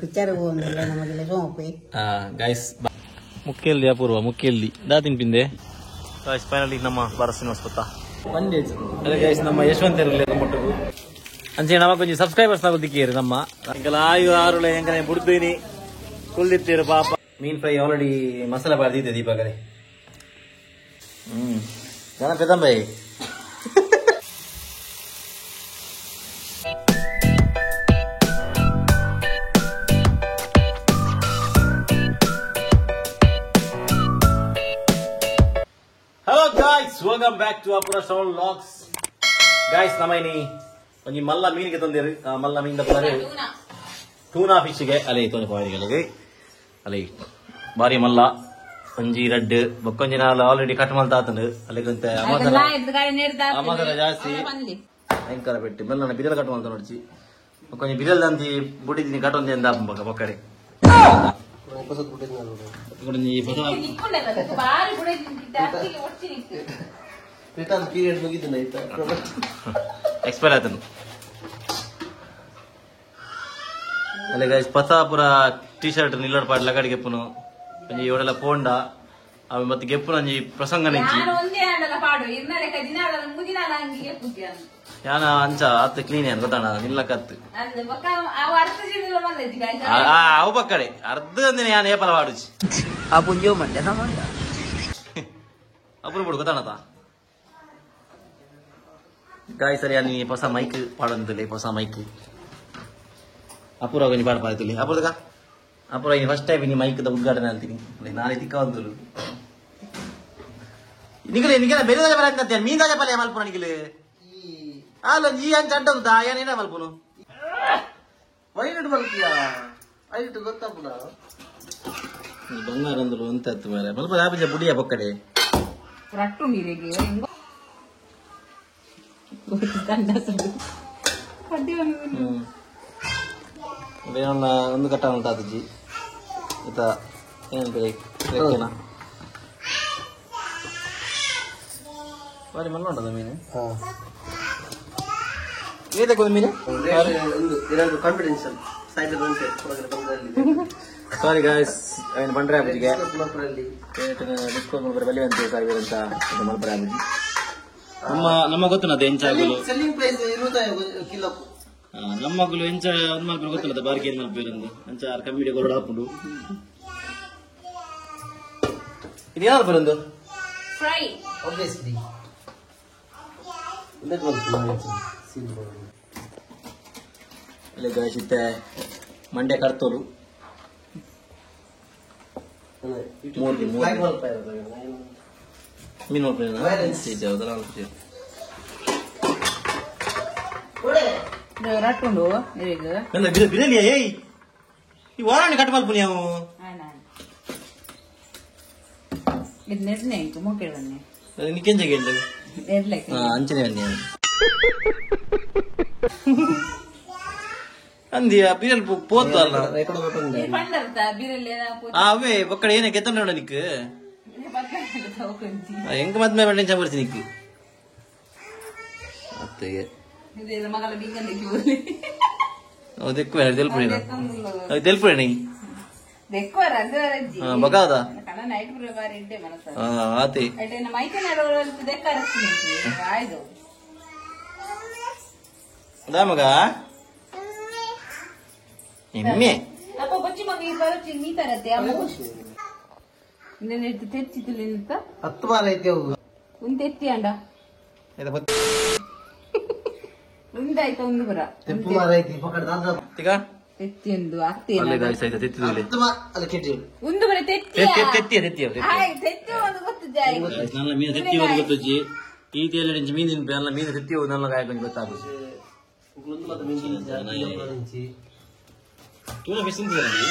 Picture ಹೋಗಲ್ಲ ನಮಗೆಲ್ಲ ಸೋಂಪಿ. Guys ಮುಖ್ಯಲ್ದಿ ಅಪೂರ್ವ ಮುಖ್ಯಲ್ದಿ ದಾ ತಿನ್ಪಿಂದೆ. ಗೈಸ್ ಫೈನಲಿ ನಮ್ಮ ಭಾರತ್ ಸಿನಿಮಾಸ್ ಪತ್ತ ಅದೇ ಗೈಸ್ ನಮ್ಮ ಯಶವಂತ ಮುಟ್ಟುಗು ಅಂಚೆ ನಮ್ಮ ಕೊಂಚ ಸಬ್ಸ್ಕ್ರೈಬರ್ಸ್ ನಾಗ ದಿಕ್ಕಿಯರು ನಮ್ಮ ಎಂಕಲ ಆಯು ಆರುಳೆ ಎಂಕನೆ ಬುಡ್ದಿನಿ ಕುಲ್ದಿತ್ತೀರು ಪಾಪ. ಮೀನ್ ಫ್ರೈ ಆಲ್ರೆಡಿ ಮಸಾಲ ಬಾರ್ದಿದ್ದೆ ದೀಪಕರೆ. ಜನ ಪೆದಂಬೈ. Hello guys, welcome back to Apura Soul Vlogs. Guys, ನಮ್ಮೈನಿ ಒಂಜಿ ಮಲ್ಲ ಮೀನಿಗೆ ತಂದಿರು. ಮಲ್ಲ ಮೀನ್ ದಪ್ಪರೆ ಟೂನಾ ಫಿಶ್ಗೆ ಅಲೆ ತೋನೆ ಪಾಯಿಗೆ ಅಲೆ ಬಾರಿ ಮಲ್ಲ ಒಂಜಿ ರಡ್ಡ್ ಬೊಕ್ಕೊಂಜಿ ನಾಲ್ ಆಲ್ರೆಡಿ ಕಟ್ ಮಲ್ತ ಆತಂಡು ಅಲೆಗಂತೆ ಅಮದರ ಜಾಸ್ತಿ ಭಯಂಕರ ಪೆಟ್ಟು ಮೆಲ್ಲನ ಬಿರಲ್ ಕಟ್ ಮಲ್ತ ನೋಡ್ಚಿ ಬೊಕ್ಕೊಂಜಿ ಬಿರಲ್ ದಂತಿ ಬುಡಿದಿನಿ ಕಟ್ ಒಂದಿ ಅಂದ ಬೊಕ್ಕಡೆ ಎಕ್ಸ್ಪೈರ್ ಆತನು. ಅಲ್ಲೇ ಗೈಸ್ ಪಸಾಪುರ ಟಿ ಶರ್ಟ್ ನಿಲ್ಲಡ್ ಪಾಡ್ ಲಗಾಡಿ ಗೆಪ್ಪುನು ಒಂಜಿ ಇವಡೆಲ್ಲ ಪೋಂಡ ಅವೆ ಮತ್ತೆ ಗೆಪ್ಪುನ ಒಂಜಿ ಪ್ರಸಂಗ ನೆಂಚಿ ಯಾನ ಅಂಚ ಅತ್ತ ಕ್ಲೀನ್ ಏನ್ ಗೊತ್ತಾಣ ನಿಲ್ಲಕತ್ತು ಅವು ಪಕ್ಕಡೆ ಅರ್ಧ ಅಂದಿನ ಯಾನ ಏಪಲ ಪಾಡುಚಿ ಆ ಪುಂಜೋ ಮಂಡೆ ಸಮಾನ ಅಪುರು ಬಿಡು ಗೊತ್ತಾಣತ. ಗಾಯ್ ಸರಿ ನೀ ಹೊಸ ಮೈಕ್ ಪಾಡಂತಲೇ ಹೊಸ ಮೈಕ್ ಅಪೂರ್ವ ಕೊಂಚ ಪಾಡ ಪಾಡ್ತಿಲ್ಲ ಅಪೂರ್ವಕ ಅಪೂರ್ವ ಇನ್ನು ಫಸ್ಟ್ ಟೈಮ್ ನೀ ಮೈಕ್ the ಉದ್ಘಾಟನೆ ಅಂತೀನಿ ನಾಳೆ ತಿಕ್ಕ ಬಂದರು ನಿಗಲೆ ನಿಗಲ ಬೇರೆ ದಾಜ ಪಲ್ಯ ಮೀನ್ ದಾಜ ಪಲ್ಯ ಮಲ್ಪುನ ನಿಗಲೆ ಅಲ್ಲ ಈ ಅಂಚ ಅಡ್ಡ ಉಂಟಾ ಏನೇನ ಮಲ್ಪುನು ವೈಟ್ ಮಲ್ಪಿಯ ಐಟ್ ಗೊತ್ತಾಪುನ ಬಂಗಾರ ಅಂದ್ರು ಅಂತ ಅತ್ತು ಮಾರೆ ಮಲ್ಪ ಆಪಿಜ ಬುಡಿಯ ಪೊಕ್ಕಡೆ ರಟ್ಟು ನೀರಿಗೆ ಬೇರೊಂದು ಒಂದು ಕಟ್ಟ ಉಂಟು ಆತಜಿ ಇತ ಏನು ಬೇರೆ ಬಾರಿ ಮಲ್ಲ ಉಂಟದ ಮೀನು ಏತಕ್ಕೆ ಮೀನು ಕಾನ್ಫಿಡೆನ್ಷಿಯಲ್ ಸಾರಿ ಗಾಯ್ಸ್ ಅವನು ಬಂಡ್ರೆ ಆಪುಜಿಗೆ ಡಿಸ್ಕೌಂಟ್ ಮಲ್ಪರೆ ಬಲಿ ಅಂತ ಸಾರಿ ಅಂತ ಮಲ್ಪರೆ ಆಪುಜಿ. ನಮ್ಮ ನಮ್ಮ ಗೊತ್ತುನದ ಎಂಚ ಆಗುಲು ಸೆಲ್ಲಿಂಗ್ ಪ್ರೈಸ್ 20 ಕಿಲೋ. ನಮ್ಮ ಮಗಳು ಎಂಚ ಒಂದು ಮಲ್ಪರೆ ಗೊತ್ತಿಲ್ಲದ ಬಾರ್ಗೆ ಏನು ಮಲ್ಪೇರು ಅಂಚ ಕಮ್ಮಿ ಕೊರಡ ಹಾಪುಂಡು. ಇದು ಯಾರು ಬರಂದು ಫ್ರೈ ಆಬ್ವಿಯಸ್ಲಿ ಇಲ್ಲ ಗಾಯ್ಸ್ ಇತ್ತೆ ಮಂಡ್ಯ ಕರ್ತೋಲು ಮೂರು ಮೀನು ರಟ್ಟುಂಡು ಬಿರಲಿಯ ಏಯ್ ಈ ವಾರಾಣಿ ಕಟ್ ಮಲ್ಪುನಿ ಅವು ಇದು ನೆಡ್ನೆ ಇಂಕು ಮೊಕ್ಕೆ ಬನ್ನಿ ನಿಕ್ಕೆಂಚ ಕೇಳ್ದು ನೆಡ್ಲೆಕ್ಕೆ ಅಂಚನೆ ಬನ್ನಿ ಅಂದಿಯ ಬಿರಲ್ ಪೋತು ಅಲ್ಲ ಅವೇ ಒಕ್ಕಡೆ ಏನೇ ಕೆತ್ತಂಡ ನಿಕ್ ಎಂಕ ಮದ್ಮೆ ಟೆನ್ಷನ್ ಬರ್ತೀನಿ ನಿಕ್ ಅತ್ತೆಗೆ ತೆಲ್ಪುಣಿ ಬಗಾದ ಆತಿ ಮಗ ಎಮ್ಮೆ ಹತ್ತು ಬಾರ ಐತೆ ಅವು ಉಂತೆತ್ತಿ ಅಂಡ ಉಂದಾಯ್ತ ಒಂದು ಬರ ತೆಪ್ಪು ಮಾರ ಐತಿ ಪಕಡ ದಾದ ತಿಗ ತೆತ್ತಿ ಒಂದು ಅತ್ತಿ ಅಲ್ಲೇ ಗಾಯ್ಸ್ ಆಯ್ತಾ ತೆತ್ತಿದುಲೆ ಹತ್ತು ಮಾರ ಅಲ್ಲ ಕೆಟ್ಟಿ ಒಂದು ಬರ ತೆತ್ತಿ ತೆತ್ತಿ ತೆತ್ತಿ ಆಯ್ ತೆತ್ತಿ ಒಂದು ಗೊತ್ತಿದೆ ನನ್ನ ಮೀನು ತೆತ್ತಿ ಒಂದು ಗೊತ್ತುಜ್ಜಿ ಈ ತೇಲಿ ಮೀನು ತಿನ್ಪೆ ಅಲ್ಲ ಮೀನು ತೆತ್ತಿ ಹೋಗಿ ನನ್ನ ಗಾಯ ಕೊಂಚ ಗೊತ್ತಾಗುಜಿ ಒಂದು ಮತ್ತೆ ಮೀನು ಟೂನಾ ಫಿಶ್ ತಿಂತೀರಲ್ಲಿ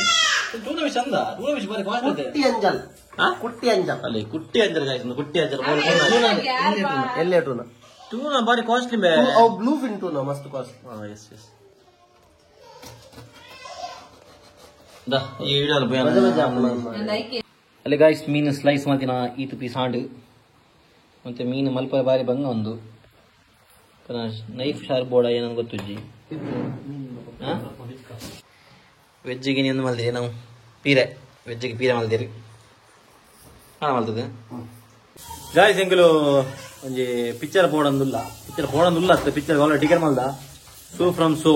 ಟೂನಾ ಫಿಶ್ ಅಂದ ಟೂನಾ ಫಿಶ್ ಬಾರಿ ಕಾಸ್ಟ್ ಇದೆ. ಕುಟ್ಟಿ ಅಂಜಲ್ ಕುಟ್ಟಿ ಅಂಜಲ್ ಅಲ್ಲಿ ಕುಟ್ಟಿ ಅಂಜಲ್ ಗಾಯ್ಸ್ ಕುಟ್ಟಿ ಅಂಜಲ್ ಎಲ್ಲೇ ಟೂನಾ ಟೂನಾ ಬಾರಿ ಕಾಸ್ಟ್ಲಿ ಬೇ ಅವು ಬ್ಲೂ ಫಿನ್ ಟೂನಾ ಮಸ್ತ್ ಕಾಸ್ಟ್. ಎಸ್ ಎಸ್ ದಾ ಈ ವಿಡಿಯೋ ಬಯಾನ ಅಲ್ಲಿ ಗಾಯ್ಸ್ ಮೀನು ಸ್ಲೈಸ್ ಮಾಡ್ತಿನ ಈತು ಪೀಸ್ ಹಾಂಡು ಮತ್ತೆ ಮೀನು ಮಲ್ಪ ಬಾರಿ ಬಂಗ ಒಂದು ನೈಫ್ ಶಾರ್ಪ್ ಬೋರ್ಡ್ ಏನಂತ ಗೊತ್ತುಜ್ಜಿ. ವೆಜ್ಜಿಗೆ ನೀನು ಮಲ್ದಿರಿ ನಾವು ಪೀರೆ ವೆಜ್ಜಿಗೆ ಪೀರೆ ಮಲ್ದಿರಿ ಹಾಂ ಮಲ್ತದೆ ಗಾಯ್ಸ್ ಎಂಕುಲು ಒಂಜಿ ಪಿಕ್ಚರ್ ಪೋಡೊಂದುಲ್ಲ ಪಿಕ್ಚರ್ ಪೋಡೊಂದುಲ್ಲ ಅತ್ತ ಪಿಕ್ಚರ್ ಆಲ್ರೆಡಿ ಟಿಕೆಟ್ ಮಲ್ದ ಸೂ ಫ್ರಮ್ ಸೋ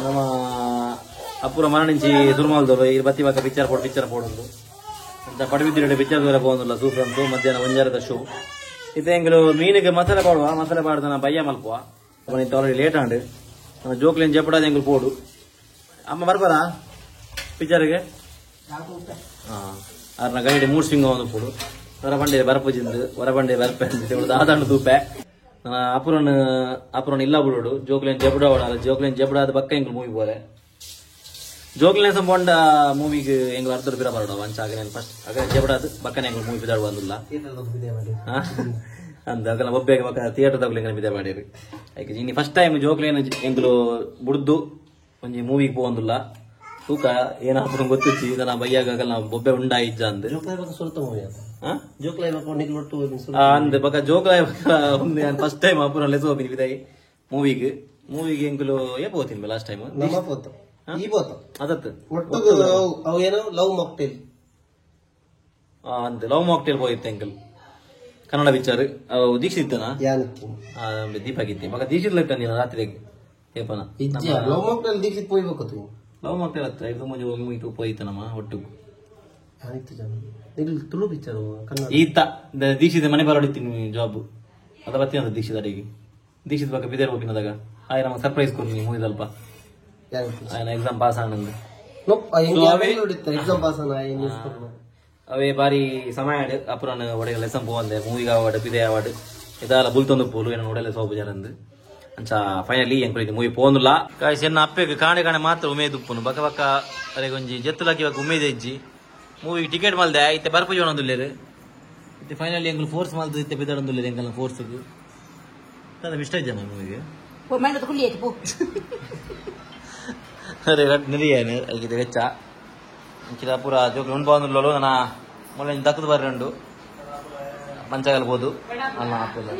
ನಮ್ಮ ಅಪೂರ ಮರಣಿಂಚಿ ಸುರು ಮಲ್ದವರು ಈ ಬತ್ತಿ ಬಾಕ ಪಿಕ್ಚರ್ ಪೋಡು ಪಿಕ್ಚರ್ ಪೋಡೊಂದು ಅಂತ ಪಡಬಿದ್ದಿರ ಪಿಕ್ಚರ್ ದೂರ ಪೋವೊಂದುಲ್ಲ ಸೂ ಫ್ರಮ್ ಸೋ ಮಧ್ಯಾಹ್ನ ಒಂಜಾರದ ಶೋ ಇತ್ತೆ ಎಂಕುಲು ಮೀನಿಗೆ ಮಸಾಲೆ ಪಾಡುವ ಮಸಾಲೆ ಪಾಡ್ದ ನಾ ಬಯ್ಯ ಮಲ್ಪುವ ಆಲ್ರೆಡಿ ಲೇಟ್ ಆಂಡ್ ನಮ್ಮ ಜೋಕ್ಲೇನ್ ಜಪಡಾದ ಎಂಕುಲು ಪೋಡು ಅಮ್ಮ ಬರ್ಬಾರಾ ಪಿಕ್ಚರ್ಗೆ ಹಾಂ ಅರ್ನ ಗೈಡ್ ಮೂಡ್ ಸ್ವಿಂಗ್ ಒಂದು ಪೋಡು ಹೊರಬಂಡೆ ಬರಪುಜಿಂದು ಹೊರಬಂಡೆ ಬರ್ಪೆ ದಾದಾಂಡು ತೂಪೆ ಅಪುರನ್ ಅಪುರನ್ ಇಲ್ಲ ಬಿಡೋಡು ಜೋಕ್ಲೇನ್ ಜಬಡ ಓಡಾಲ ಜೋಕ್ಲೇನ್ ಜಬಡಾದ ಬಕ್ಕ ಎಂಗ್ಳು ಮೂವಿ ಬೋರೆ ಜೋಕ್ಲೇನ್ ಸಂಬಂಧ ಮೂವಿಗೆ ಎಂಗ್ಳು ಅರ್ಧ ಪಿರ ಬರೋಡ ಒಂಚಾಗ ನಾನು ಫಸ್ಟ್ ಆಗ ಜಬಡಾದ ಬಕ್ಕನೆ ಎಂಗ್ಳು ಮೂವಿ ಬಿದಾಡು ಬಂದಿಲ್ಲ ಅಂದ ಅಗಲ ಒಬ್ಬೆಗೆ ಬಕ್ಕ ಥಿಯೇಟರ್ ತಗೊಳ್ಳಿ ಎಂಗ್ಳು ಬಿದೆ ಮಾಡಿರಿ ಯಾಕೆ ಇನ್ನು ಫಸ್ಟ್ ಟೈಮ್ ಜೋಕ್ಲೇನ್ ಎಂಗ್ಳು ಬುಡ್ದು ಒಂಜಿ ಮೂವಿಗೆ ಪೋವಂದಿಲ್ಲ ತೂಕ ಏನಾಪುರ ಗೊತ್ತಿಚ್ಚಿ ಇದನ್ನ ಬಯ್ಯಾಗ ಆಗಲ್ಲ ಬೊಬ್ಬೆ ಉಂಡಾಯಿಜ್ಜ ಅಂದ್ ಅಂದ್ ಬಕ ಜೋಕ್ಲಾಯ್ ಫಸ್ಟ್ ಟೈಮ್ ಅಪುರ ಲೆಸ್ ಹೋಗಿನಿ ಬಿದಾಯಿ ಮೂವಿಗೆ ಮೂವಿಗೆ ಎಂಕುಲು ಏಪ ಹೋಗ್ತೀನಿ ಲಾಸ್ಟ್ ಟೈಮ್ ಅದತ್ತು ಲವ್ ಮಾಕ್ಟೇಲ್ ಅಂದ್ ಲವ್ ಮಾಕ್ಟೇಲ್ ಹೋಗಿತ್ತು ಎಂಕಲ್ ಕನ್ನಡ ಪಿಕ್ಚರ್ ದೀಕ್ಷಿತ್ ಇತ್ತನಾ ದೀಪಾಗಿತ್ತಿ ಬಕ ದೀಕ್ಷಿತ್ ಲೈಟ್ ಅಂದಿನ ರಾತ್ರಿ ಏಪನ ಲವ್ ಮಾಕ್ಟೇಲ್ ದೀಕ್ಷಿತ್ ಪೋಯ್ಬೇಕು ಲವ್ ಮಾಕ್ಟೇಲ್ ಹತ್ರ ಇದು ಮುಂಜೆ ಹೋಗಿ ಪೋಯ್ತು ನಮ್ಮ ಒಟ್ಟು ತುಳು ಪಿಕ್ಚರ್ ಈತ ದೀಕ್ಷಿತ ಮನೆ ಬರೋಡಿತ್ತೀನಿ ಜಾಬ್ ಅದ ಬತ್ತಿ ದೀಕ್ಷಿತ ಅಡಿಗೆ ದೀಕ್ಷಿತ್ ಬಕ್ಕ ಬಿದೇರ್ ಹೋಗಿನದಾಗ ಆಯ್ ನಮಗೆ ಸರ್ಪ್ರೈಸ್ ಕೊಡ್ತೀನಿ ಮೂವಿದಲ್ಪ ಆಯ್ನ exam pass Anand exam pass ಅವೇ ಬಾರಿ ಸಮಯ ಅಪುರನ್ ಒಡೆಗೆ ಲೆಸನ್ ಪೋವಂದೆ ಮೂವಿಗೆ ಅವಾರ್ಡ್ ಬಿದೆ ಅವಾರ್ಡ್ ಇದೆಲ್ಲ ಬುಲ್ತೊಂದು ಪೋಲು ಏನೋ ಒಡೆಲ್ಲ ಸೋಪು ಜನಂದು ಅಂಚ ಫೈನಲಿ ಎಂಕುಲು ಮೂವಿ ಪೋಂದುಲ್ಲ ಕಾಯ್ಸ್ ಎನ್ನ ಅಪ್ಪೆಗೆ ಕಾಣೆ ಕಾಣೆ ಮಾತ್ರ ಉಮೇದ್ ಉಪ್ಪುನು ಬಕ ಬಕ್ಕ ಅರೆಗೊಂಜಿ ಜೆತ್ತುಲಾಕಿ ಬಕ್ಕ ಉಮೇದ್ ಇಜ್ಜಿ ಮೂವಿ ಟಿಕೆಟ್ ಮಲ್ದೆ ಇತ್ತೆ ಬರ್ಪು ಜೋಣಂದುಲ್ಲೇರು ಇತ್ತೆ ಫೈನಲಿ ಎಂಕುಲು ಫೋರ್ಸ್ ಮಲ್ದು ಇತ್ತೆ ಬಿದ್ದಾಡೊಂದುಲ್ಲೇರು ಎಂಕಲ್ನ ಫೋರ್ಸ್ ತದ ಇಷ್ಟ ಇಜ್ಜಮ್ಮ ಮೂವಿಗೆ ಅರೆ ರಟ್ ನಿರಿಯೇನು ಅದಕ್ಕೆ ವೆಚ್ಚ ಇಂಚಿದ ಪೂರ ಜೋಕ್ಲು ಉಂಡು ನನ್ನ ಮೊನ್ನೆ ದಕ್ಕದು ಬರ್ರಂಡು ಮಂಚಗಲ್ಬೋದು ಅಲ್ಲ ಹಾಕೋದು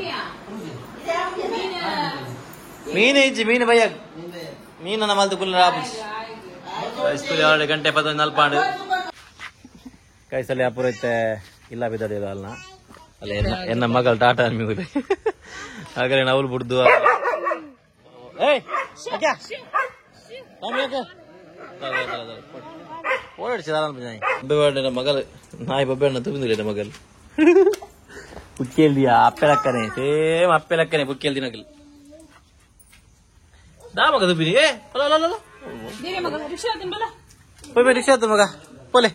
ಮೀನು ಇಜ್ಜಿ ಮೀನು ಬಯ್ಯ ಮೀನು ನಮ್ಮ ಮಲ್ದು ಕುಲ್ಲ ಸ್ಕೂಲ್ 2 ಗಂಟೆ 14 ಕೈಸಲ್ಲಿ ಅಪುರೈತೆ ಇಲ್ಲ ಬಿದ್ದಡಿಲ್ಲ ಅಲ್ಲ ಅಲ್ಲ ಎನ್ನ ಮಗಳು ಟಾಟಾ ಅನ್ಮಿ ಹಾಗಾದ್ರೆ ನಾವು ಬಿಡ್ದು ಮಗಲ್ ನಾಯಿ ಬೊಬ್ಬೆ ತುಂಬಿಲ್ಲ ಮಗಲ್ ಪುಕ್ಕೇಲ್ದಿಯಾ ಅಪ್ಪೆ ಲಕ್ಕನೆ ಸೇಮ್ ಅಪ್ಪೆ ಲಕ್ಕನೆ ಪುಕ್ಕೇಲ್ದಿ ನಗಲ್ ದಾ ಮಗ ದುಬ್ಬಿನಿ ಏ ಅಲ್ಲ ಅಲ್ಲ ಅಲ್ಲ ಪೋಯ್ ರಿಕ್ಷಾ ಮಗ ಪೋಲೆ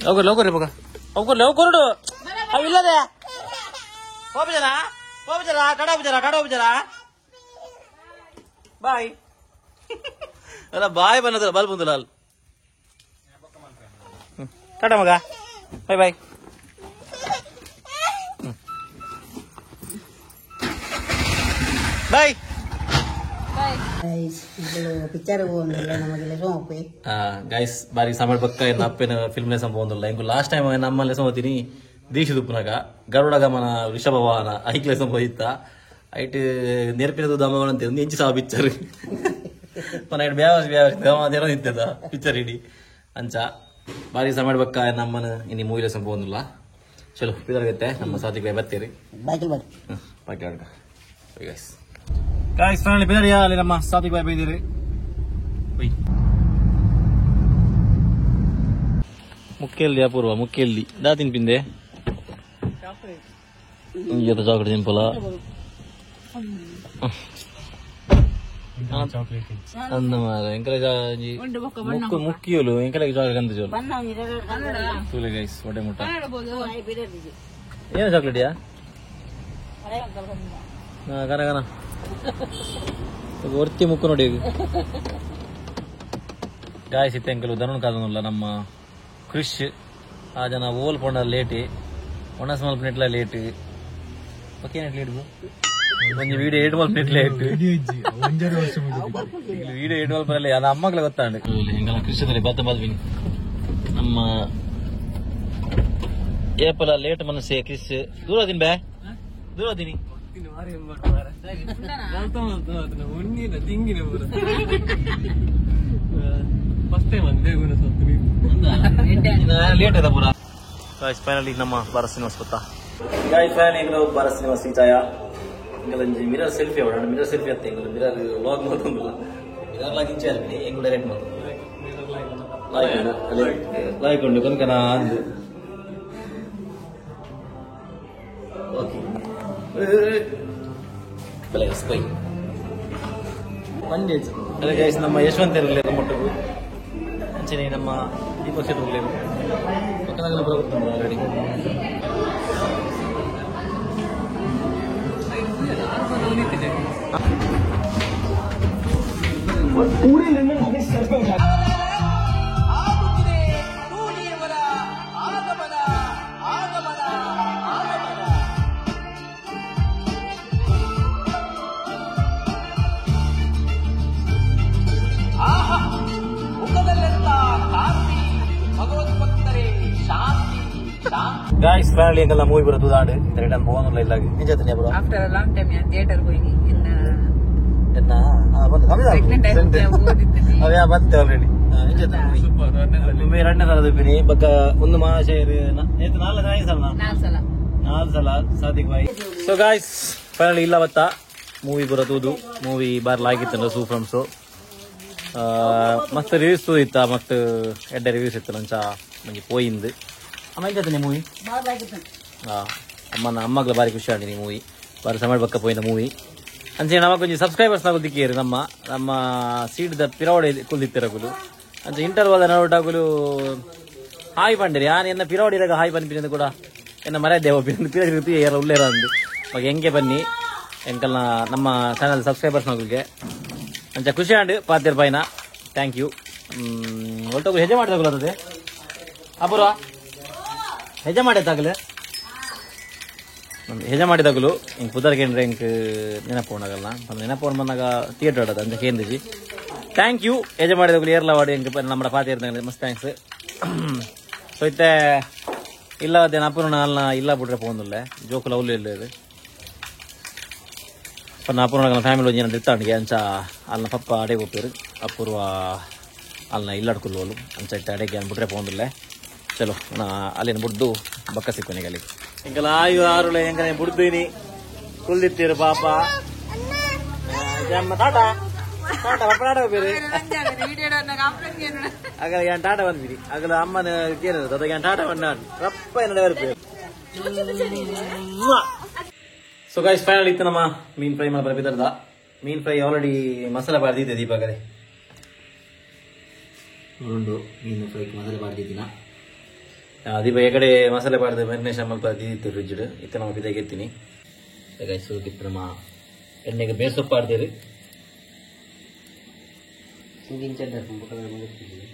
ಹೋಗೋರ್ಲೆ ಹೋಗೋರ್ಲೆ ಮಗ ಹೋಗೋರ್ಲೆ ಹೋಗೋರ್ಡು ಅವಿಲ್ಲದೆ ಹೋಗ್ಬಿಜರ ಹೋಗ್ಬಿಜರ ಟಾಟಾ ಹೋಗ್ಬಿಜರ ಟಾಟಾ ಹೋಗ್ಬಿಜರ ಬಾಯ್ ಅಲ್ಲ ಬಾಯ್ ಬಂದದಲ್ಲ ಬಲ್ ಬಂದಿಲ್ಲ ಅಲ್ಲಿ ಟಾಟಾ ಮಗ ಬಾಯ್ ಬಾಯ್ ಬಾಯ್ ಪಿಕ್ಚರ್ ಹೋಗಿಲ್ಲ ನಮಗೆಲ್ಲ ಸೋಂಪಿ ಗೈಸ್ ಬಾರಿ ಸಮಯ ಪಕ್ಕ ಎನ್ನ ಅಪ್ಪನ ಫಿಲ್ಮ್ ಲೆಸನ್ ಪೋಂದುಲ್ಲ ಇಂಕು ಲಾಸ್ಟ್ ಟೈಮ್ ನಮ್ಮ ಲೆಸನ್ ಹೋಗ್ತೀನಿ ದೀಕ್ಷಿತ್ ಉಪ್ಪುನಗ ಗರುಡ ಗಮನ ಋಷಭ ವಾಹನ ಐಕ್ ಲೆಸನ್ ಹೋಗಿತ್ತ ಐಟ್ ನೆರಪಿನದು ದಮವನ ಅಂತ ಒಂದು ಇಂಚು ಸಾವು ಪಿಕ್ಚರ್ ಪನ ಐಟ್ ಬ್ಯಾವಸ್ ಬ್ಯಾವಸ್ ದಮ ದೇರ ನಿಂತದ ಪಿಕ್ಚರ್ ಇಡೀ ಅಂಚ ಬಾರಿ ಸಮಯ ಪಕ್ಕ ನಮ್ಮನ ಇನ್ನು ಮೂವಿ ಲೆಸನ್ ಪೋಂದುಲ್ಲ ಚಲೋ ಪಿದರ್ಗತ್ತೆ ನಮ್ಮ ಸಾಥಿಗೆ ಬರ್ತೀರಿ ಬಾಕಿ ಬಾಕಿ ಬಾಕಿ ಆಡ್ಕ ಗೈಸ್ ಗಾಯ್ಸ್ ಫೈನಲಿ ಬಿದರಿಯಾ ಅಲ್ಲಿ ನಮ್ಮ ಸಾಥಿಗೆ ಬಾಯ್ ಬೈದಿರಿ ಮುಖ್ಯಲ್ದಿ ಅಪೂರ್ವ ಮುಖ್ಯಲ್ದಿ ದಾ ತಿನ್ಪಿಂದೆ ಈತ ಚಾಕ್ಲೇಟ್ ತಿನ್ಪಲ ಅಂದ ಮಾರ ಎಂಕಲ ಮುಕ್ಕು ಮುಕ್ಕಿಯೋಲು ಎಂಕಲ ಚಾಕ್ಲೇಟ್ ಅಂತ ಚೋಲು ತೂಲೆ ಗೈಸ್ ಹೊಟ್ಟೆ ಮುಟ್ಟ ಏನು ಚಾಕ್ಲೇಟ್ ಯಾ ಗನ ಗನ ಒರ್ತಿ ಮುಕ್ಕು ನೋಡಿ ಗಾಯ್ಸ್ ಇತ್ತೆ ಎಂಕಲು ಧನುನ್ ಕಾದನುಲ್ಲ ನಮ್ಮ ಕೃಷ್ ಆ ಜನ ಓಲ್ ಪೊಂಡ ಲೇಟಿ ಒಣಸ್ ಮಲ್ಪನೆಟ್ಲ ಲೇಟ್ ಓಕೆ ಲೇಟ್ ಒಂಜಿ ವಿಡಿಯೋ ಏಟ್ ಮಲ್ಪನೆಟ್ ಲೇಟ್ ವಿಡಿಯೋ ಏಟ್ ಮಲ್ಪನಲ್ಲಿ ಅದು ಅಮ್ಮಗ್ಲ ಗೊತ್ತಾಂಡು ಎಂಕಲ ಕೃಷ್ಣದಲ್ಲಿ ಬತ್ತ ಬಲ್ವಿನಿ ನಮ್ಮ ಏಪಲ ಲೇಟ್ ಮನಸ್ಸೆ ಕ್ರಿಶ್ ದೂರ ದಿನ ಬೇ ದೂರ ದಿನಿ ಫಸ್ಟ್ ಟೈಮ್ ಅಂದೆ ಲೇಟ್ ಆಯ್ತಾ ಪೂರ. ಗಾಯ್ಸ್ ಫೈನಲಿ ನಮ್ಮ ಭಾರತ್ ಸಿನಿಮಾಸ್ ಗೊತ್ತಾ ಗಾಯ್ಸ್, ಫೈನಲಿ ಎಂಗ್ಲ ಭಾರತ್ ಸಿನಿಮಾಸ್ ರೀಚಾಯ. ಎಂಗಲಂಜಿ ಮಿರರ್ ಸೆಲ್ಫಿ ಅವಡ, ಮಿರರ್ ಸೆಲ್ಫಿ ಅತ್ತೆ. ಎಂಗಲ ಮಿರರ್ ಲಾಗ್ ಮಾಡ್ತಂದಿಲ್ಲ, ಮಿರರ್ ಲಾಗ್ ಇಂಚೆ ಅಲ್ಪಿನಿ. ಎಂಗು ಡೈರೆಕ್ಟ್ ಮಾಡ್ತಂದು ಲಾಯ್ಕ್ ಉಂಡು ಕನಕನ ಅಂದು. Okay bye. ಅದೇ ಗೈಸ್, ನಮ್ಮ ಯಶವಂತ ಇರಲಿ ಮೊಟ್ಟೆಗು ಅಂಚನೆ ನಮ್ಮ ದೀಪಕ್ ಶೆಟ್ಟಿ ಇರಲಿ ಪಕ್ಕದಾಗಲ ಬರೋದು ಆಲ್ರೆಡಿ. ಗಾಯ್ಸ್ ಫೈನಲಿ ಎಂಗೆಲ್ಲ ಮೂವಿ ಬರೋದು ದಾಂಡು ರಿಟರ್ನ್ ಹೋಗೋದಿಲ್ಲ ಇಲ್ಲ ನಿಜ bro. After a long time ನಾನು ಥಿಯೇಟರ್ ಹೋಗಿ ಇನ್ನ ಎನ್ನ ಬಂದು ಪ್ರೆಗ್ನೆಂಟ್ ಆಗಿ ಓದಿದ್ದೀನಿ. ಅವೇ ಬಂತೆ ಆಲ್ರೆಡಿ. ಎರಡನೇ ಸಲ ಬಿನಿ ಬಕ್ಕ ಒಂದು ಮಹಾಶಯರು ನಾಲ್ಕು ಸಲ ನಾಲ್ಕು ಸಲ ಸಾದಿಕ್ ಬಾಯ್. ಸೊ ಗಾಯ್ಸ್ ಫೈನಲಿ ಇಲ್ಲ ಬತ್ತ ಮೂವಿ ಬರೋದು. ಮೂವಿ ಬಾರ್ಲಾಗಿತ್ತು ಸೂ ಫ್ರಮ್ ಸೊ ಮಸ್ತ್ ರಿವ್ಯೂಸ್ ಇತ್ತ, ಮಸ್ತ್ ಎಡ್ಡೆ ರಿವ್ಯೂಸ್ ಇತ್ತು. ಲಂಚ ಮಂಜಿ ಪೋಯಿಂದು ಅಮ್ಮ ಎಂತ ಮೂವಿ ಅಮ್ಮನ ಅಮ್ಮಗ್ಲ ಬಾರಿ ಖುಷಿ ಆಂಡಿ ಮೂವಿ ಬಾರಿ ಸಮಯ ಬಕ್ಕ ಪೋಯಿನ ಮೂವಿ. ಅಂಚೆ ನಮಕ್ ಒಂಜಿ ಸಬ್ಸ್ಕ್ರೈಬರ್ಸ್ ನಾಗು ದಿಕ್ಕಿಯರು ನಮ್ಮ ನಮ್ಮ ಸೀಟ್ದ ಪಿರವಡೆ ಕುಲ್ದಿತ್ತಿರಗುಲು. ಅಂಚೆ ಇಂಟರ್ವಲ್ ನಡುಟಾಗುಲು ಹಾಯ್ ಪಂಡಿರಿ ಯಾನ್ ಎನ್ನ ಪಿರವಡಿರಾಗ ಹಾಯ್ ಪನ್ಪಿನ ಕೂಡ ಎನ್ನ ಮರ್ಯಾದೆ ಪಿರ ಯಾರ ಉಳ್ಳೇರ ಅಂದು ಅವಾಗ ಹೆಂಗೆ ಬನ್ನಿ ಎಂಕಲ್ನ ನಮ್ಮ ಚಾನಲ್ ಸಬ್ಸ್ಕ್ರೈಬರ್ಸ್ ನಾಗುಲ್ಗೆ ಅಂಚ ಖುಷಿ ಆಂಡ್ ಪಾತಿರ್ ಬಾಯ್ನ thank you. ಒಟ್ಟೋಗು ಹೆಜೆ ಮಾಡಿದಾಗಲತ್ತದೆ ಅಪೂರ್ವ ಹೆಜೆ ಮಾಡಿದಾಗಲೇ ಹೆಜ ಮಾಡಿದಾಗಲು ಹಿಂಗೆ ಪುದರ್ ಕೇಂದ್ರ ಹಿಂಗೆ ನೆನಪು ಆಗಲ್ಲ ನೆನಪು ಬಂದಾಗ ಥಿಯೇಟರ್ ಆಡೋದು ಅಂತ ಕೇಂದ್ರಿಜಿ. Thank you ಹೆಜ ಮಾಡಿದಾಗಲು ಏರ್ಲ ವಾಡಿ ಹಿಂಗೆ ನಮ್ಮ ಪಾತಿ ಇರ್ದಂಗೆ ಮಸ್ತ್ thanks. So ಇತ್ತೆ ಇಲ್ಲ ಅದೇನು ಅಪೂರ್ಣ ಅಲ್ಲ ಇಲ್ಲ ಬಿಟ್ರೆ ಪೋಂದಿಲ್ಲ ಜೋಕುಲ ಅವ್ಲು ಇಲ್ಲ ಇದು ಪನ್ನ ಅಪೂರ್ಣ ಫ್ಯಾಮಿಲಿ ಒಂಜಿ ಇರ್ತಾಂಡಿಗೆ ಅಂಚ ಅಲ್ನ ಪಪ್ಪ ಅಡೆಗೆ ಹೋಗ್ತೀರಿ ಅಪೂರ್ವ ಅಲ್ನ ಇಲ್ಲಾಡ್ಕೊಲ್ವಲು ಅಂಚ ಇತ್ತೆ ಅಡೆಗೆ ಅನ್ಬಿಟ್ರೆ ಪೋಂದಿಲ್ಲ. ಚಲೋ ನಾ ಅಲ್ಲಿನ ಬುಡ್ದು ಬಕ್ಕ ಸಿಕ್ಕೋನಿಗೆ ಅಲ್ಲಿ ಎಂಕಲ ಆಯು ಆರುಳೆ ಎಂಕನೆ ಬುಡ್ದೀನಿ ಕುಲ್ದಿತ್ತೀರು ಪಾಪ. ಟಾಟಾ ಟಾಟಾ ಪಪ್ಪ ಟಾಟಾ ಬೇರೆ ಅಗಲ ಯಾನ್ ಟಾಟಾ ಬಂದ್ಬಿಡಿ ಅಗಲ ಅಮ್ಮನ ಕೇಳಿದ್ರು ಅದಾಗ ಯಾನ್ ಟಾಟಾ ಬಂದ ರಪ್ಪ ಏನ ಬರ್ಬೇಕು. ಸೊ ಗೈಸ್ ಫೈನಲ್ ಇತ್ತು ನಮ್ಮ ಮೀನ್ ಫ್ರೈ ಮಾಡಿ ಬಿದ್ದರ್ದ. ಮೀನ್ ಫ್ರೈ ಆಲ್ರೆಡಿ ಮಸಾಲೆ ಬಾರ್ದಿದ್ದೆ ದೀಪಾಗಲೇ ಉಂಡು ಮೀನು ಫ್ರೈ ಮಸಾಲೆ ಬಾರ್ದಿದ್ದೀನ ದೀಪ ಈ ಕಡೆ ಮಸಾಲೆ ಬಾರ್ದು ಮ್ಯಾರಿನೇಷನ್ ಮಲ್ಪ ಇತ್ತು ಫ್ರಿಜ್ ಇತ್ತು ನಮ್ಮ ಬಿದ್ದಾಗೆ ಎತ್ತೀನಿ. ಗೈಸ್ ಇತ್ತು ನಮ್ಮ ಎಣ್ಣೆಗೆ ಬೇಸೊಪ್ಪು ಆಡ್ತೀರಿ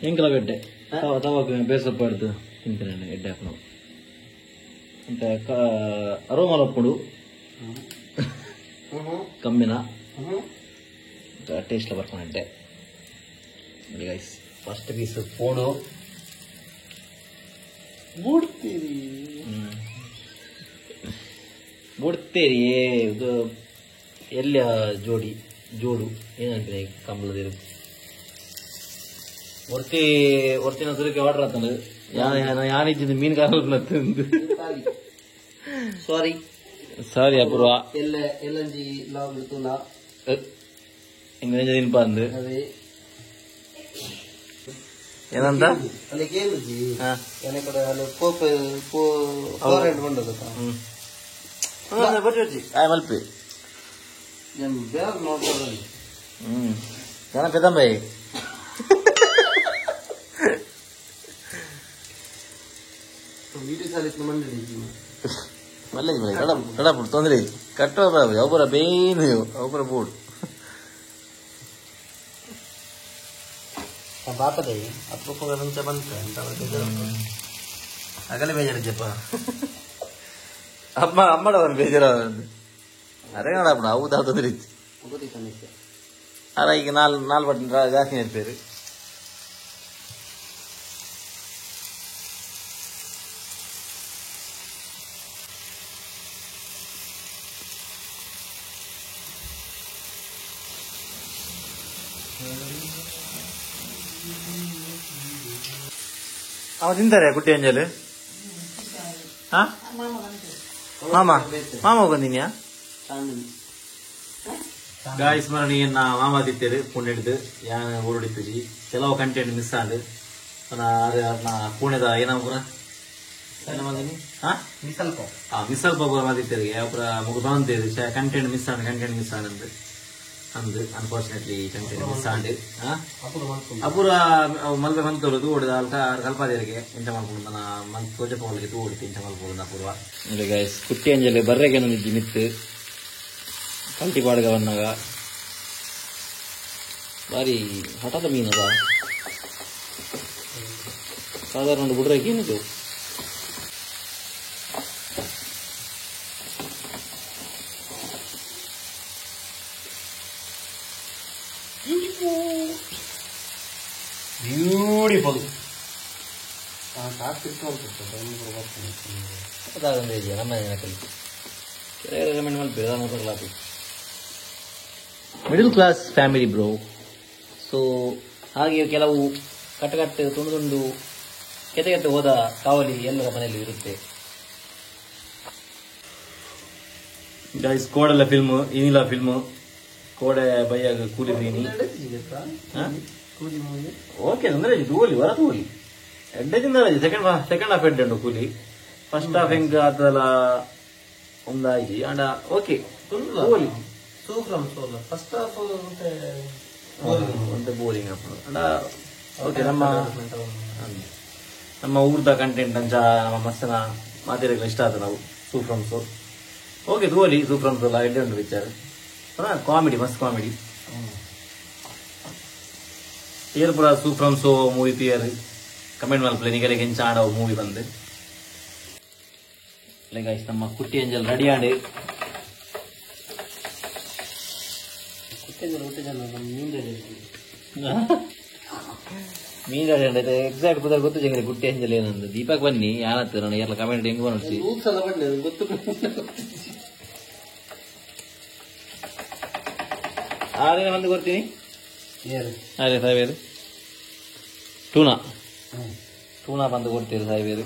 ಎಂಕಲ ಬೆಡ್ಡೆ ತವಾಗ ಬೇಸೊಪ್ಪು ಆಡ್ದು ತಿಂತೀನಿ ಎಡ್ಡೆ ಹಾಕು ನಾವು ಅಂತ ಅರೋಮಲ ಒಪ್ಪುಡು ಕಮ್ಮಿನ ಟೇಸ್ಟ್ ಬರ್ಕೊಂಡಿದ್ದೆ. ಗೈಸ್ ಫಸ್ಟ್ ಪೀಸ್ ಫೋಡು ಬುಡ್ತೀರಿ ಬುಡ್ತೀರಿ ಇದು ಎಲ್ಲ ಜೋಡಿ ಜೋಡು ಏನಂತಾರೆ ಕಂಬಳದಿರು ಒರ್ತಿ ಒರ್ತಿನ ಸುರಕ್ಕೆ ಆರ್ಡರ್ ಆತಂದು ಯಾನಿಜ್ಜಿಂದ ಮೀನು ಕಾಲ ತಿಂದು. ಸಾರಿ ಸಾರಿ ಅಪೂರ್ವ ಎಲ್ಲ ಎಲ್ಲಂಜಿ ಲಾಗ್ ತುಲ ಎಂಗೇಜ್ ದಿನಪ ಅಂದು ಅದೇ ಏನಂತ ಅಲ್ಲಿ ಕೇಳಿದ್ವಿ ಎನೆ ಕಡೆ ಅಲ್ಲಿ ಪೋಪ್ ಪೋ ಫೋರ್ ಬಂದದ ಆಯ್ ಮಲ್ಪಿ ನಾನು ಬೇರೆ ನೋಡ್ತಾರೆ. ಜನ ಪೆದಂಬೈ ವೀಡಿಯೋ ಸಾಲಿತ್ ಮಂಡಳಿ ಮಲ್ಲೆ ಕಡಪುಡು ತೊಂದರೆ ಕಟ್ಟುವ ಒಬ್ಬರ ಬೇನು ಒಬ್ಬರ ಬೋರ್ಡ್ ಪಾಪದೇ ಅಪರೂಪದ ಮುಂಚೆ ಬಂತು ಅಂತ ಅಗಲೇ ಬೇಜಾರಿದ್ದಪ್ಪ ಅಮ್ಮ ಅಮ್ಮಡವನು ಬೇಜಾರ ಅರೆ ನೋಡಪ್ಪ ಅವು ತೊಂದರೆ ಇತ್ತು ಗೊತ್ತಿತ್ತು. ಅಲ್ಲ ಈಗ ನಾಲ್ ನಾಲ್ ಬಟ್ಟೆ ಜಾಸ್ತಿ ನೆನಪೇರು. ಅವ ತಿಂತಾರೆ ಕುಟ್ಟಿ ಅಂಜಲ್ ಹಾ ಮಾಮ ಮಾಮ ಹೋಗಂದಿನ್ಯಾ ಗಾಯ್ಸ್ ಮರಣಿ ಎನ್ನ ಮಾಮ ತಿತ್ತೇರು ಪುಣೆ ಯಾನ್ ಊರುಡಿತ್ತುಜಿ ಕೆಲವು ಕಂಟೆಂಟ್ ಮಿಸ್ ಆಂಡ್ ಪುಣೆದ ಏನ ಪೂರ ಮಿಸಲ್ ಪಾವ್ ಪೂರ ಮಾದಿತ್ತೇರಿಗೆ ಪೂರ ಮುಗು ಬಂತೇರು content miss and content miss and ಅಂದ್ unfortunately content miss and ಅಪೂರ ಮಲ್ಪೆ ಮಂತೋಲು ತೂಡಿದ ಅಲ್ಕ ಕಲ್ಪಾದೇರಿಗೆ ಎಂಚ ಮಲ್ಪುಂಡು ನನ್ನ ಮಲ್ ತೋಜ ಪೋಲಿಗೆ ತೂಡಿತ್ತು ಎಂಚ ಮಲ್ಪುಂಡು ಅಪೂರ್ವ ಗೈಸ್ ಕುಟ್ಟಿ ಅಂಜಲಿ ಬರ್ರೆಗೆ ನಂದಿಜ್ಜಿ ಮಿತ್ತು ಕಲ್ಟಿ ಪಾಡ್ಗ ಬಂದಾಗ ಬಾರಿ ಹಠದ ಮೀನದ ಸಾಧಾರಣ ಒಂದು ಬುಡ್ರಕ್ಕೆ ಏನಿದು ಬ್ಯೂಟಿಫುಲ್ ನಮ್ಮ middle class family bro. So ಹಾಗೆ ಕೆಲವು ಕಟ್ಟಕಟ್ಟು ತುಂಡು ತುಂಡು ಕೆತ್ತೆ ಕೆತ್ತೆ ಹೋದ ಕಾವಲಿ ಎಲ್ಲರ ಮನೆಯಲ್ಲಿ ಇರುತ್ತೆ. ಗೈಸ್ ಕೋಡೆಲ್ಲ ಫಿಲ್ಮ್ ಏನಿಲ್ಲ ಫಿಲ್ಮ್ ಕೋಡೆ ಬೈಯಾಗ ಕೂಲಿ ಬೀನಿ ಓಕೆ ತೊಂದರೆ ತೂಲಿ ವರ ತೂಲಿ ಎಡ್ಡೆ ತಿಂದ ಸೆಕೆಂಡ್ ಹಾಫ್ ಎಡ್ಡೆ ಉಂಟು ಕೂಲಿ ಫಸ್ಟ್ ಹಾಫ್ ಹೆಂಗ್ ಆತಲ್ಲ ಒಂದಾಗಿ ಅಂಡ ಓಕೆ ತೂಲಿ ಸೂ ಫ್ರಮ್ ಸೋಲ ಫಸ್ಟ್ ಹಾಫ್ ಒಂತೆ ಬೋರಿಂಗ್ ಅಪ್ಪ ಓಕೆ ನಮ್ಮ ನಮ್ಮ ಊರ್ದ ಕಂಟೆಂಟ್ ಅಂಚ ನಮ್ಮ ಮಸ್ತನ ಮಾತಿರಲ್ಲ ಇಷ್ಟ ಆತ ನಾವು ಸೂ from so okay ತೂಲಿ ಸೂ ಫ್ರಮ್ ಸೋಲ ಎಡ್ಡೆ ಉಂಟು ಪಿಕ್ಚರ್ ಕಾಮಿಡಿ ಮಸ್ತ್ ಕಾಮಿಡಿ ಏರ್ ಪೂರ ಸೂ from so movie pear comment ಮಲ್ಪಲೆ ನಿಗಲಿಗೆ ಹೆಂಚ ಆಡೋ ಮೂವಿ ಬಂದು ಗೈಸ್ ನಮ್ಮ ಕುಟ್ಟಿ ಅಂಜಲ್ ರೆಡಿ ಆಂಡ್ ಮೀನ್ ರೆಡಿ ಎಕ್ಸಾಕ್ಟ್ ಪುದರ್ ಗೊತ್ತು ಜಂಗಲಿ ಕುಟ್ಟಿ ಅಂಜಲ್ ಏನಂದು ದೀಪಕ್ ಬನ್ನಿ ಯಾನತ್ತು ನಾನು ಎಲ್ಲ ಕಮೆಂಟ್ ಹೆಂಗ್ ಬನ್ನಿ ಗೊತ್ತು ಆರೇನ ಬಂದು ಕೊಡ್ತೀನಿ ಅರೆ ಸಾಹೇಬರು ಟೂನಾ ಟೂನಾ ಬಂದು ಕೊಡ್ತೀರಿ ಸಾಹೇಬರು.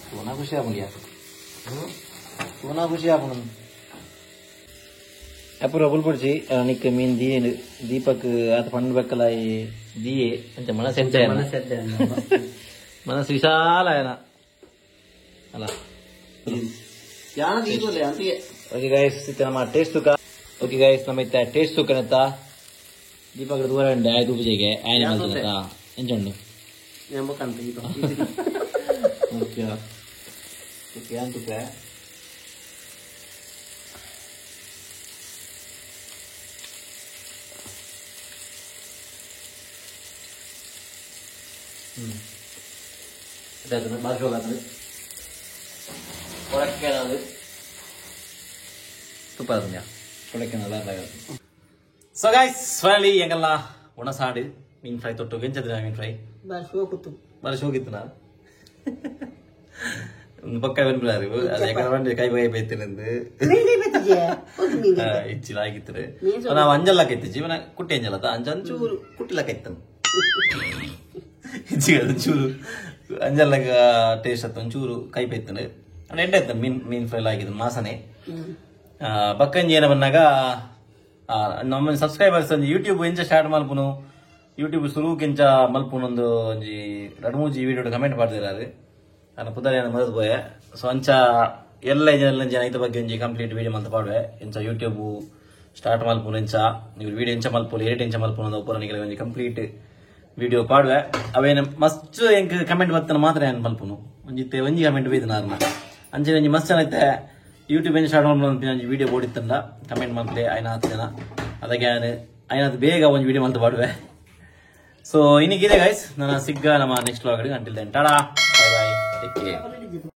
ಟೂನಾ ಖುಷಿ ಆಪುಂಡಿಯಾ ಟೂನಾ ಖುಷಿ ಆಪುಂಡು ಅಪೂರ್ವ ಬುಲ್ಪುಡ್ಚಿ ನಿಕ್ ಮೀನ್ ದೀ ದೀಪಕ್ ಆತ ಪಂಡು ಬೆಕ್ಕಲ ದೀಯೆ ಅಂಚ ಮನಸ್ಸು ಎಂಚ ಮನಸ್ಸು ವಿಶಾಲ ಏನ ಅಲ್ಲ. ಓಕೆ ಗೈಸ್ ನಮ್ಮ ಟೇಸ್ಟ್ ಸುಖ. ಓಕೆ ಗೈಸ್ ನಮ್ಮ ಇತ್ತ ಟೇಸ್ಟ್ ಸುಖನತ್ತ ದೀಪಕ್ ದೂರ ಉಂಡೆ ಆಯ್ತು ಪೂಜೆಗೆ ಆಯ್ನೆ ಮಲ್ತನತ್ತ ಎಂಚುಂಡು ಓಕೆ ಓಕೆ ಅಂತುಪೆ ಅದಾಯ್ತು ಬಾರಿ ಹೋಗಾತದೆ ಕೊಡಕ್ಕೆ ತುಪ್ಪ ಕೊಡಕ್ಕೆ so guys finally ಎಂಗಲ್ಲ ಒಣಸಾಡು ಮೀನ್ ಫ್ರೈ ತೊಟ್ಟು ಗೆಂಚದ್ರ ಮೀನ್ ಫ್ರೈ ಬಾರಿ ಶೋಕಿತ್ತು ನಾ ಒಂದು ಪಕ್ಕ ಬೆನ್ಪಿಲಾರು ಅದು ಯಾಕಂದ್ರೆ ಕೈ ಬೈ ಬೈತಿನಂದು ಇಚ್ಚಿಲ ಆಗಿತ್ತು ನಾವು ಅಂಜಲ್ಲ ಕೈತಿಜ್ಜಿ ಇವನ ಕುಟ್ಟಿ ಅಂಜಲ್ಲ ಅಂಜ ಅಂಚೂರು ಕುಟ್ಟಿಲ ಕೈತನು ಇಚ್ಚಿಗೆ ಒಂಚೂರು ಅಂಜಲ್ಲಗ ಟೇಸ್ಟ್ ಆತು ಒಂಚೂರು ಕೈ ಬೈತನು ಎಡ್ಡೆ ಆಯ್ತು ಮೀನ್ ಮೀನ್ ಫ್ರೈ ಆಗಿದ್ದು ಮಾಸನೆ ಬಕ್ಕಂಜಿ ಏನ ಬಂದಾಗ ನಮ್ಮ ಸಬ್ಸ್ಕ್ರೈಬರ್ಸ್ ಒಂಜಿ ಯೂಟ್ಯೂಬ್ ಎಂಚ ಸ್ಟಾರ್ಟ್ ಮಲ್ಪುನು ಯೂಟ್ಯೂಬ್ ಸುರುಕ್ ಎಂಚ ಮಲ್ಪುನು ಒಂದು ಒಂಜಿ ರಡ್ ಮೂಜಿ ವಿಡಿಯೋ ಕಮೆಂಟ್ ಮಾಡ್ತಿರಾರು ನಾನು ಪುದರ್ ಏನ ಮದದ್ ಪೋಯೆ. ಸೊ ಅಂಚ ಎಲ್ಲ ಜನ ಐತ ಬಗ್ಗೆ ಒಂಜಿ ಕಂಪ್ಲೀಟ್ ವಿಡಿಯೋ ಮಲ್ತ ಪಾಡುವೆ ಎಂಚ ಯೂಟ್ಯೂಬ್ ಸ್ಟಾರ್ಟ್ ಮಲ್ಪುನು ಎಂಚ ನೀವು ವಿಡಿಯೋ ಎಂಚ ಮಲ್ಪುನು ಎಡಿಟ್ ಎಂಚ ಮಲ್ಪುನು ಅಂದ ಒಪ್ಪರ ನಿಗಲ ಒಂಜಿ ಕಂಪ್ಲೀಟ್ ವಿಡಿಯೋ ಪಾಡುವೆ. ಅವೇನ ಮಸ್ತ್ ಎಂಕ್ ಕಮೆಂಟ್ ಬತ್ತನ ಮಾತ್ರ ಏನು ಮಲ್ಪುನು ಒಂಜಿತ್ತೆ ಒಂಜಿ ಕಮೆಂಟ್ ಬೈದು ನಾರ್ನ ಅಂಚೆ ಒಂಜಿ ಮಸ್ತ್ ಜನ ಐತೆ ಯೂಟ್ಯೂಬ್ ಏನು ಸ್ಟಾರ್ಟ್ ಮಲ್ಪುನು ಒಂಜಿ ವಿಡಿಯೋ ಓಡಿತ್ತಂಡ ಕಮೆಂಟ್ ಮಲ್ಪಲೆ ಐನ 10 ಜನ ಅದಕ್ಕೆ ಐನಾತ್ ಬೇಗ ಒಂಜಿ ವಿಡಿಯೋ ಮಲ್ತ ಪಾಡುವೆ. ಸೊ ಇನ್ನಿಗಿದೆ ಗೈಸ್ ನನ್ನ ಸಿಗ್ಗ ನಮ್ಮ next vlog. Until then tata bye bye take care.